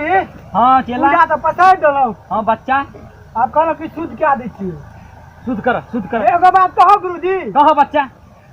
गुरुजी। हाँ चेला। पूजा तऽ पसारि देलहुँ। हाँ बच्चा। आब कहलहुँ कि शुद्ध कए दै छियै। शुद्ध कर, शुद्ध कर। एगो बात कहौ गुरुजी। कहो बच्चा।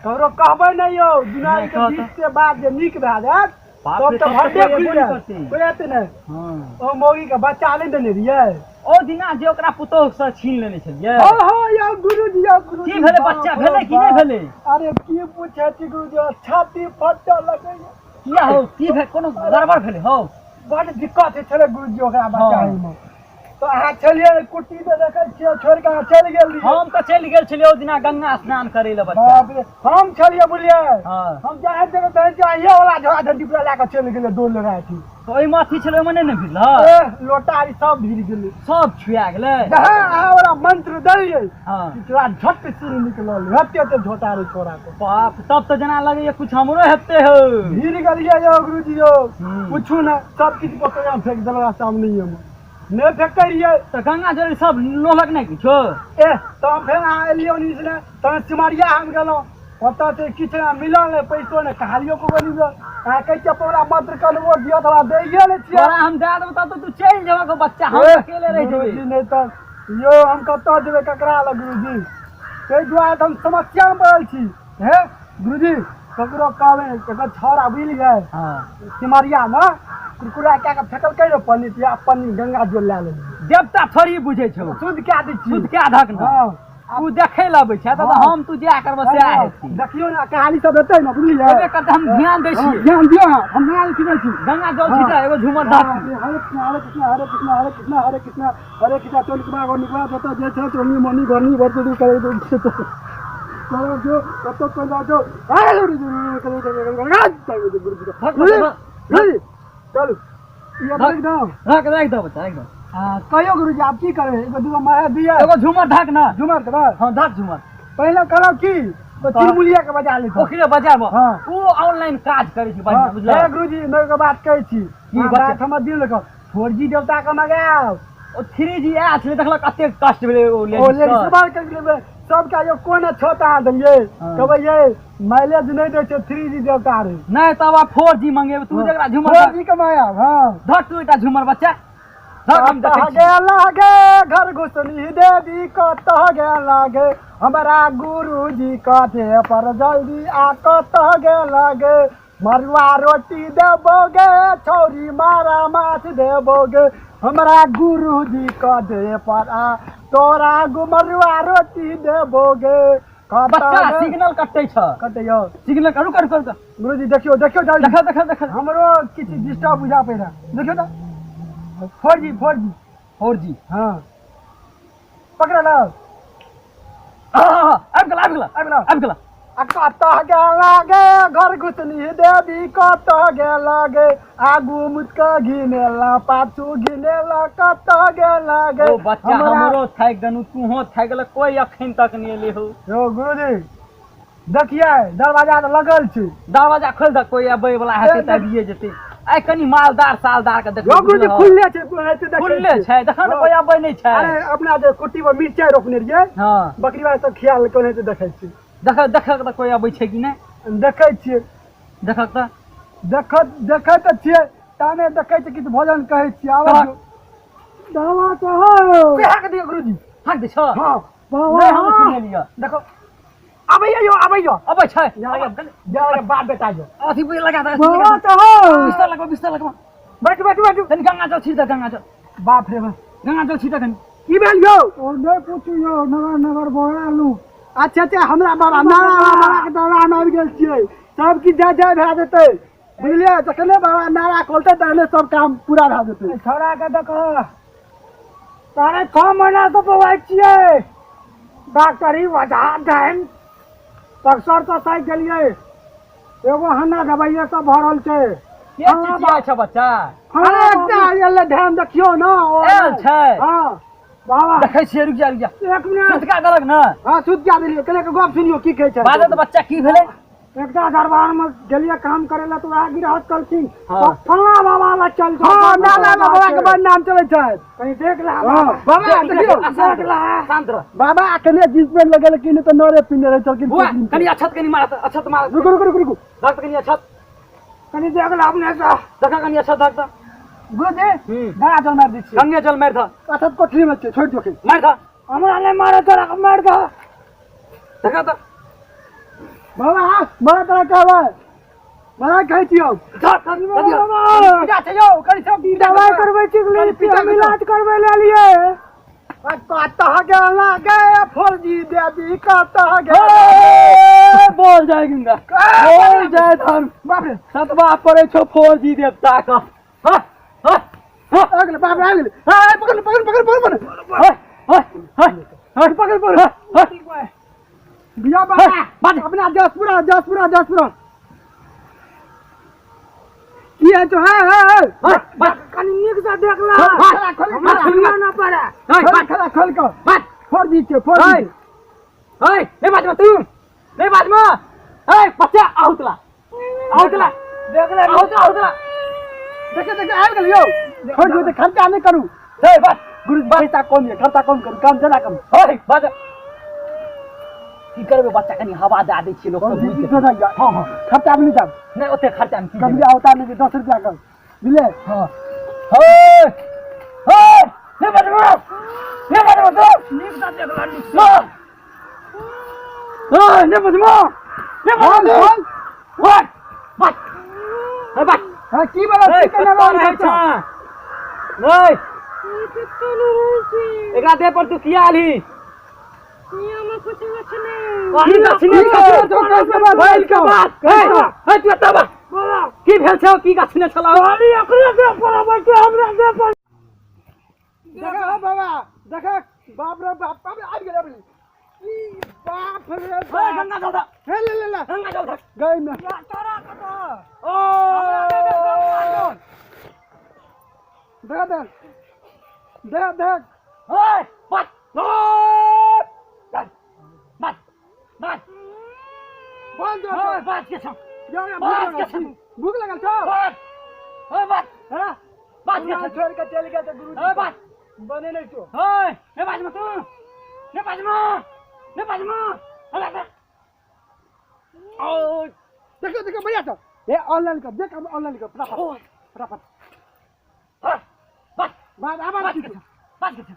ककरो कहबै नहि यौ, बिना नहि, कहऽ बीच तऽ। के बाद जे नीक भए जायत बाप तब रे, तऽ तब तऽ भड्डे कोइ खुलि एबो नहि जायत। करतै। कोइ एतै नहि। हाँ। ओ मौगी के बच्चा नहि देने रहियै। ओ दिना जे ओकरा पुतोह से छीन लेने छलियै। हाँ, हाँ, यौ गुरुजी, यौ गुरुजी, की भेलै बाप बच्चा, रे भेलै कि नहि बाप। भेलै? अरे की पूछै छी गुरुजी, छाती फटऽ लगैया। किया हौ, की भेल, कोनो गड़बड़ भेलै हौ? बड दिक्कत होइ छलै गुरुजी ओकरा बच्चा हाँ। मे। तऽ अहाँ छलियै कुट्टी तऽ देखै छियै छोड़ि कऽ अहाँ चलि गेल रहियै। हम तऽ चलि गेल छलियै ओ दिना गंगा स्नान करै लए बच्चा। बाप रे, हम छलियै बुझलियै, हाँ। हम जाहे जगह तहे जाहिए वाला झोरा झंडी पूरा लए कऽ चलि गेलै डोल राति। तऽ ओहिमे अथी छलै, ओहिमे नहि ने भिड़ल? ए, लोटा आरी सब भिड़ गेलै। सब छुआ गेलै। जहाँ अहाँ वाला मंत्र देलियै, हाँ। कि तोरा झट सिर निकलल, हते हते झोटा रे छोरा के। बाप, तब तऽ जेना लगैया कुछ हमरो हेतै हौ। भिड़ गेलियै यौ गुरुजी यौ, हम्म। पूछू ने, सब किछु पकड़िया फेंक देलक सामने मे। नहि फेंकै रहियै तऽ गंगा जल सब लोलक नहि किछो। ए, तहन फेर अहाँ एलियै ओन्नी से ने, तहन सिमरिया हम गेलहुँ, ओतऽ से किछु नहि मिलल, नहि पैसो नहि, कहालियो को नहि मिलल। अहाँ कहै छियै पूरा मंत्र कनबो दिअ तऽ हमरा दैये नहि छियै। तोरा हम दए देबौ तब तऽ तू चलि जेबह गो बच्चा, हम ए, अकेले रहि जेबै। गुरुजी नहि तऽ यौ हम कतऽ जेबै ककरा लग गुरुजी, ताहि दुआरे तऽ हम समस्यामे पड़ल छी। हे गुरुजी, ककरो कहबै एकर छौड़ा बुझलियै, हाँ। सिमरियामे कुरकुरा कए कऽ फेकलकै ने पन्नी, तऽ पन्नी गंगा जल लए लेलियै। देवता थोड़ी बुझै छौ। शुद्ध कए दै छी। शुद्ध कए धक ने। हाँ। ओ देखै लए अबै छै तऽ हाँ। हम तू जा करबै सएह हेतै। देखियौ ने कहानी सब हेतै ने बुझलियै। हेबे करतै, हम ध्यान दै हाँ, छियै। ध्यान दियौ अहाँ, हम नहि छियै छी। गंगा जल हाँ। छिटा एगो झूमर धक। हरे कृष्णा हरे कृष्णा हरे कृष्णा हरे कृष्णा हरे कृष्णा हरे कृष्णा चल निकबा घर निकबा जतऽ जे छै चोनी मनी घरनी भर दू करे दू चलो जो कतौ कोन जो चलू एकदम रख, राखि दो बच्चा, राखि दो। हाँ, कहियो गुरुजी आब की करबै, एगो दूगो मारा दिअ। एगो झूमर धक ने। झूमर देबै? हाँ, धक झूमर। पहिले करब की तो चिरमुलिया के बजा लेतौ। ओकरे बजाबो। हाँ। ओ ऑनलाइन काज करै छै बढ़िआँ, हाँ, बुझलह? हे गुरुजी, हम एगो बात कहै छी। की अहाँ बच्चा? बात हमर दिल लग 4G देवता के मगायब। ओ 3G आयल छलै, देखलक कतेक कष्ट भेलै ओ ओ लेडीज लेडीज के। बात कर लेबै सबके यौ, कोन छोटा अहाँ देलियै? हाँ। कहबै ये माइलेज नहि दै छै 3G देवता रे। नहि तब आब 4G मंगेबै तू, जकरा झूमर 4G के मगायब। हाँ। धक तू एकटा झूमर बच्चा धक, हम देखै छी। गे लागे घर घुसनी देवी कतऽ गे लागे, हमरा गुरुजी कथे पर जल्दी आ कतऽ गे लागे, मरुआ रोटी देबोगे छौरी मारा माछ देबोगे, हमरा गुरुजी कथे पर आ तोरा मरुआ रोटी देबोगे। बच्चा सिग्नल कटै छ। कटै यौ सिग्नल, करू करू करू। गुरुजी देखियौ, देखियौ जल्दी। देखो देखो देखो। हमरो किछु डिस्टर्ब बुझा पड़ि रहा, देखियौ तऽ 4G 4G 4G। हाँ पकड़ लो। आबि गेल, आबि गेल। आबि गेल। आबि गेल। आ कतऽ गेल गे घर घुसनी देवी कतऽ गेल गे, आगू मुतकऽ घिनेला पाछू घिनेला कतऽ गेल गे। ओ बच्चा हमरो थाकि गेलहुँ, तूहो थाकि गेल, कोइ अखन तक नहि एलै हौ। यौ गुरुजी देखियै दरवाजा तऽ लगल छै। दरवाजा खोलि दऽ, कोइ अबै वला हेतै तऽ आबिये जेतै। आइ कनि मालदार सालदार के देखबै। यौ गुरुजी खुलले छै, एनाहिते देखै खुलले छियै। छै, देखऽ ने कोइ अबै नहि छै। अरे अपना जे कुट्टी पर मिरचाइ रोपने रहियै, हाँ। बकरी वाला सब खिया लेलकै, ओनाहिते देखै छियै। देखऽ, देखऽ तऽ कोइ अबै छै कि नहि। देखै छियै। देखऽ तऽ। देखै तऽ छियै, ताने देखै छियै किछु भोजन कहै छियै, आबै तऽ- दियौ। दावा तऽ हौ। के हाक दियौ गुरुजी? हाक दै छौ? हाँ। नहि, हम सुनि लिअ। देखो आबैया यौ, आबैया। अबै छै। जा बाप बेटा जो। अथी पे लगा दे। बाबा तऽ हौ। बिस्तर लगबा, बिस्तर लगबा। बैठ बैठ बैठ। कनि गंगा जल छीट दे, गंगा जल। बाप रे बाप। गंगा जल छीट दे कनि। की भेल यौ? ओ नहि पूछू यौ, नगर नगर बौआ लू। अच्छा अच्छा, हमरा बाबा नारा बाबा के दरबार मे आबि गेल छियै, सब किछु जय जय भए जेतै बुझलियै। जखने बाबा नारा खोलतै तहने सब काम पूरा भए जेतै। छौड़ा के देखो, 6.5 महीना से बौआइ छियै, डॉक्टरी वजह देन बक्सर तऽ साइक गेलियै, एगो हन्ना दबाइये सब भरल छै। के चिचियाइ छै बच्चा? अरे एकटा एलै, ध्यान देखियौ ने, ओ आयल छै। हाँ। बाबा देखै छियै, रुकि जा, रुकि जा। एक मिनट। सुतका देलक ने? हाँ सुतका देलियै। कने के गप सुनियौ की कहै छै। बाजऽ तऽ बच्चा, की भेलै? एकटा दरबार में गेलियै काम करे ला तऽ वएह गिरहत कहलखिन, हाँ। फल्लाँ बाबा लग चल जाओ। हाँ, नाला बाबा के बड़ नाम चलै छै। कहीं देख ला। हाँ, बाबा देखियौ। देख ला। शांत रह। बाबा अखने जींस पेंट लगेलखिन तऽ नरे पिन्हने रहै छलखिन। बुआ कनि अक्षत कनि मार, अक्षत मार। रुकू रुकू रुकू रुकू। धक कनि अक्षत। कनि देख ला अपने से। देख कनि अक्षत धक तऽ। गुरुजी गंगा जल मारि दै छियै। गंगे जल मारि दह। अच्छा कोठली में छै, छोड़ि दियौ। मारि दह। हमरा नहि मारे, तोरा के मारि दह। देखा तऽ। बाबा बड़ा तरह कहबै, बड़ा कहै छियौ। पूजा छै यौ, कनि सब दवाइ करबै छी हम, इलाज करबै ले लिए। कतऽ गेल गे फौजी देवी, कतऽ गेल? बोल जाय गंगा, बोल जाय धर्म। बाप रे, सतबा पड़ै छौ फौजी देवता के। हाँ हाँ हाँ, आ गेलै बाप रे, आ गेलै। हाँ, पकड़ पकड़ पकड़ पकड़ पकड़। हाँ हाँ हाँ हाँ, पकड़ पकड़। हाँ। बिया बाबा, अपना जसपुरा जसपुरा जसपुरा की है तो है है हाँ, बस। कनि नीक से देख ला, खोल हमरा सुनना न पड़े। खोल खोल खोल के बस। फोड़ दी छै, फोड़ दी। है, नहीं बाजमा तू, नहीं बाजमा। है बच्चा, आउतला आउतला, देख ले। आउतला आउतला। देखे देखे, आबि गेल यौ। छोड़ दियौ तऽ खर्चा नहि करू। हे बस। गुरु, पैसा कम यऽ, खर्चा कम करू, काम ज्यादा करू। हे बाज, की करबै बच्चा, कनि हवा दए दै छियै, लोक सब बुझि जेतै। हाँ हाँ, खर्चा भी नहीं जाब। नहि ओते खर्चा मे की कभी जेबै? आवता नहीं, 10 रुपया कर बुझले। हाँ, हे हे, नहीं बाजमा, नहीं बाजमा तू। नीक से देख ला, नीक। हाँ हाँ, नहीं बाजमा, नहीं बोल बाजमा। बोल। ओए बस, हे बस। हाँ, की बोला? हे, की करना कतऽ रहै खर्चा छँ? नहीं, एकरा देह पर तू किया आलही? की गछने की छौ? गछने छौ? कैसे बात? बैल के बात। हे, हे, तू एतऽ बा। बोला। की भेल छौ? की गछने छलौ? अरे, एकरे देह पर अबै छै, हमरा देह पर। देखा हो बाबा, देखा, बाप रे बाप, बाप रे, आबि गेल, आबि गेल। ई बाप रे हे, बाप। गंगा जल दऽ। हे, ले ले ले। गंगा जल दऽ। गई में। तोरा कतऽ? ओ देख देख देख देख। हे बस, ओ बस बस बस। बोल दो। हे बस के छौ? जाओ या, बस भूख के लगल छौ? भूख लगल छौ। बस, हे बस। हाँ, बस के हमरा छौ? छोड़ के चलि गेल तऽ गुरुजी। हे बस। बने नहि छौ। हे, ने बाजमा तू, ने बाजमा, ने बाजमा, हे बस। ओ देखो देखो भैया सब, ये ऑनलाइन कर, देख, हम ऑनलाइन कर, फटाफट फटाफट। हे बस। बाद आबाद बस की के छौ? बस के छौ?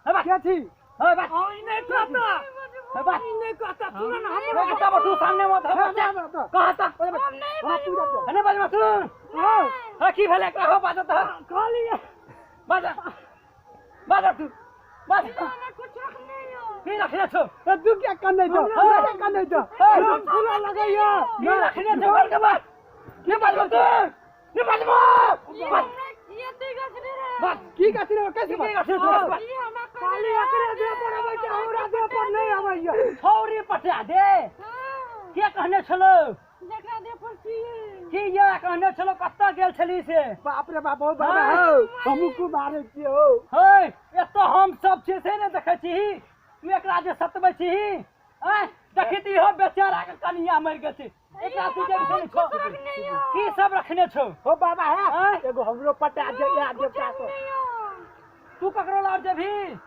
हे बस। के छी? हे बस। ई नहि कहता। हे बस। ई नहि कहता, सुन ने हे हमरा। कत्ता तू सामने मत हे बच्चा। कहता। हाँ, ने बाजमा तू। हे, की भेलै एकरा? हो, बाजत ह। कहलियै। बाज बाज, तू बाज। की रखने छौ? तू क्या करने छौ? हमरा- क्या करने छौ? राम फूला लगैया। की रखने छौ? बोल के बात। ने बाजमा तू, ने बाजमा, बाज बाज। की कहती रे? कैसे की बात? रखने छौ? बाज। खाली एकरे देह पर अबै छै, हमरा देह पर नहि अबैया। छौरी पटा दे। के कहने छलो? की ये कहने छलो? कतऽ गेल छली से? बाप रे बाप, बहुत बड़ा हाँ। हो, हमहूँ खूब मारे छियै हो। हे, एतऽ हम सब छियै से नहि देखै छीही? तू एकरा जे सतबै छीही, आँय, देखी तऽ इहो बेचारा के कनिया मरि गेल छै। एकरा तू जे छै छौ, की सब रखने छौ? हो बाबा है। आँय? एगो हमरो पटा दे या देवता को। तू ककरो लग जेबही?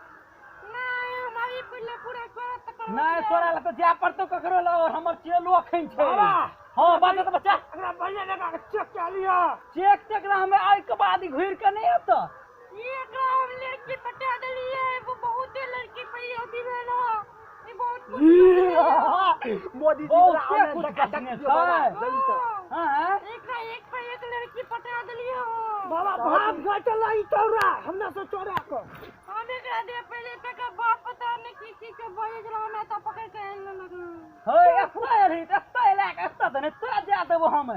नहि, तोरा लग तऽ जाय पड़तौ ककरो लग, और हमर चेलो अखन छै। बाबा। हाँ, बाजऽ तऽ बच्चा। एकरा बढ़िया जगह के चेक कए लिअ। चेक तेकरा हमे आइ के बाद ई घुरि के नहि एतऽ। एकरा हम लड़की पटा देलियै, वो बहुते लड़की पे ये अथी भेल ह। ई बहुत कुछ। मोदी जी बहुते कुछ गछने छै। जल्दी से। हाँ। एकरा एक पे एक लड़की पटा देलियै हो। बाबा, भाग घटल ई चौरा हमरा से चोरा के। हम एकरा दे पहिले तक बाप पता नहीं की की के बजे छल, हमरा तऽ पकड़ के आनि लेलक। हे, एतऽ एलही तऽ एतऽ एला के एतऽ तऽ नहि तोरा जाय देबो हम,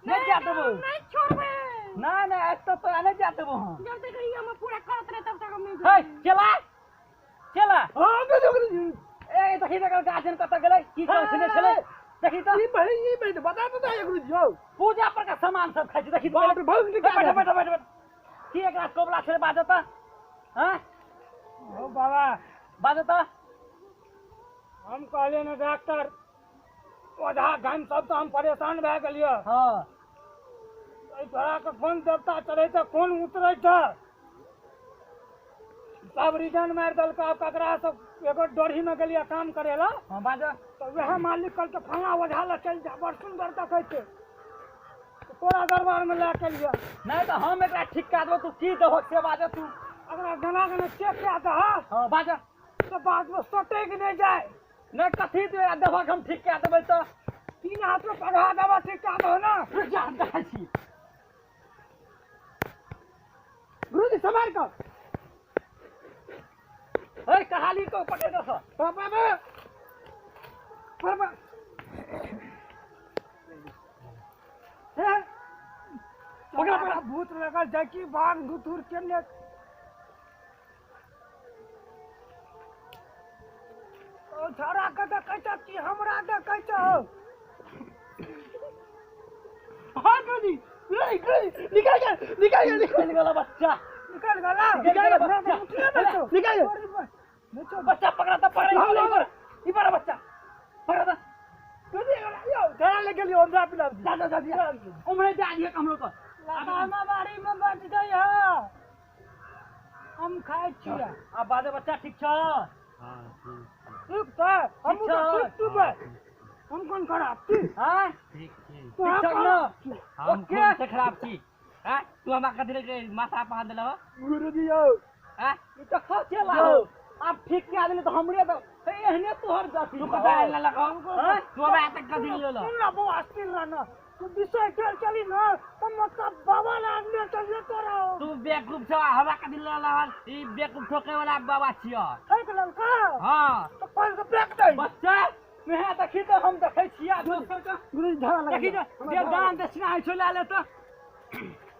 नहि जाय देबो। नहीं छोड़बै। नहि नहि, एतऽ तोरा नहि जाय देबो हम। जब तक ई हम पूरा करत रहे तब तक हम नहीं। हे चला चला। हाँ, गुरुजी। ए, देखी तऽ गार्जियन कतऽ गेलै? की कहै छलै? देखी तऽ। ई बहिन बता तऽ दे गुरुजी हौ। पूजा पर का सामान सब खाइ छै, देखी तऽ। बाप रे, बहुत बैठ बैठ बैठ बैठ। की एकरा कोबला छलै? बाजऽ तऽ। हाँ। हो बाबा। बाजऽ तऽ। हम कहलियै ने डॉक्टर ओझा घाम सब तऽ हम परेशान भए गेलियै। एहि तोरा के कोन देवता चढ़ै छै, कोन उतरै छै, सब रिटर्न मारि देलकै। आब ककरा सब एगो डोरही में गेलियै काम करे ला। हाँ, बाजऽ। तऽ वएह मालिक कहलकै, फल्लाँ ओझा लग चलि जा, बड़ सुन्दर देखै छै। तऽ तोरा दरबार में लए के लिया। नहीं तो हम एकरा ठीक कए देबो, तू की देबो से बाजे तू। अगला गना गना चेक कए दह। हां बाजा। तो बाद में सटक नहीं जाए। नहीं कथी तू एकरा देबो हम ठीक कए देबै त 3 हाथ में पगहा देबो ठीक कए दहो ना। रुक जा हम देखै छी। गुरुजी संभाल कर। ए कहाली को पकड़ दो। बाबा बाबा हे पकड़ा पकड़ा भूत लगल जाकी बाघ धुतुर के ने ओ छोरा के देखै छ कि हमरा देखै छ। हां गुरुजी नहीं गुरुजी निकल गया निकल गया निकल गया बच्चा निकल गया निकल गया निकल गया बच्चा पकड़ा था पकड़ा ई पर बच्चा पकड़ा था गुरुजी यो धरा ले गेलियो हमरा पिला जा जा जा दिया उमरे जा दिया हम लोग को लगामा बाड़ी में बच गई है हम खाइ छियै। अब बाजे बच्चा ठीक छ। हां ठीक छ हम ठीक तू बे हम कोन खराब छी। हां ठीक छी ठीक छ न हम कोन से खराब छी। हां तू हमरा कथि के माथा पहा देलहो गुरुजी यो। हां ई त खचेला हो आप ठीक के आदमी तो हमरे तो एहने तोहर जाति तू कता आइल लगा तू हमरा तक कथि लेलो सुन ना बौआ स्थिर रहना तू विषय चल चली ना तो मतलब बाबा ना आदमी चलिए तोरा तू बेवकूफ छ हमरा कथि लेलो ई बेवकूफ ठोके वाला बाबा छियो ठोक ललका। हां तो पान के फेंक दे बच्चा मैं देखी तो हम देखै छिया दोसर के गुरुजी धरा लगा देखी जे दान दक्षिणा होइ छौ ला ले त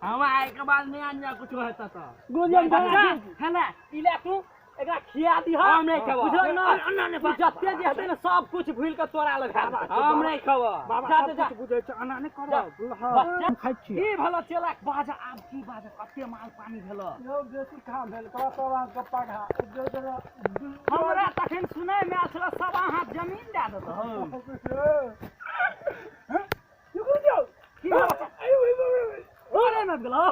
हमरा आइ के बाद नहीं आन्या कुछ होता त गुरुजी हम बच्चा है ना ई ले तू एकरा खिया दिह हम नहीं खेबो। बुझल ना जते जे हेतै ने सब कुछ भूल के तोरा लग हम नहीं खेबो। बाबा जा सब जा। कुछ बुझै छ एना नहीं करो। बच्चा खाइ छियै की भेलो चेला बाजा आब की बाजा कते माल पानी भेलो यो बेसी खा भेल करा सब अहाँ के पगहा हमरा तखन सुनै मे आयल छल सब अहाँ जमीन दए देत हो। यो गुरुजी की भेलो बच्चा? ओरे न गेलो।